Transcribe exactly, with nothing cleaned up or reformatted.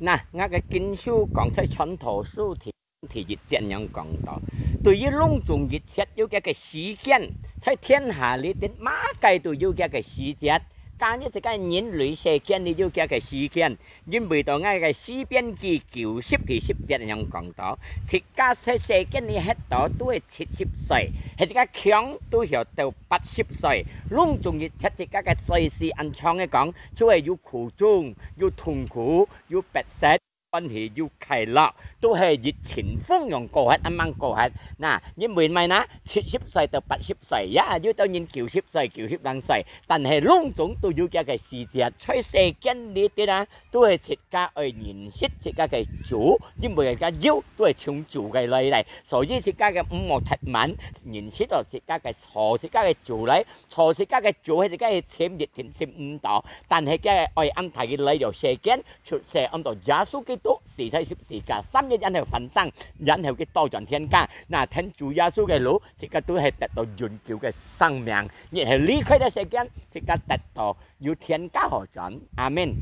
那，𠊎个經書講在傳道書第，第一節恁樣講到，對於攏總一切有佢个時間，在天下裡底麼个都有佢个時節。今日這个人類世間裡有佢个時間，因為到𠊎个詩篇記九十第十節恁樣講到，自家在世間裡歇到都係七十歲，係自家強都歇到八十歲，攏總一切自家个歲數恁長个講，就係有苦衷，有痛苦，有迫切， 歡喜又快樂，都係一陣風樣過忒，恁樣過忒。那，因為麼个呢？七十歲到八十歲，呀，有兜人九十歲、九十零歲，但係攏總都有佢个時節。在世間裡底啊，都係自家愛認識自家个主，因為自家有都係從主个來咧，所以自家个毋好忒慢，認識到自家个錯，自家个主來，錯自家个主係自家个尋一定尋毋到，但係个愛恁大个來到世間， 出世安到耶穌基督，死在十字架，三日然後翻生，然後佢倒轉天家。那跈主耶穌个路，自家都係得到永久个生命。你係離開這世間，自家得到有天家好轉。阿門。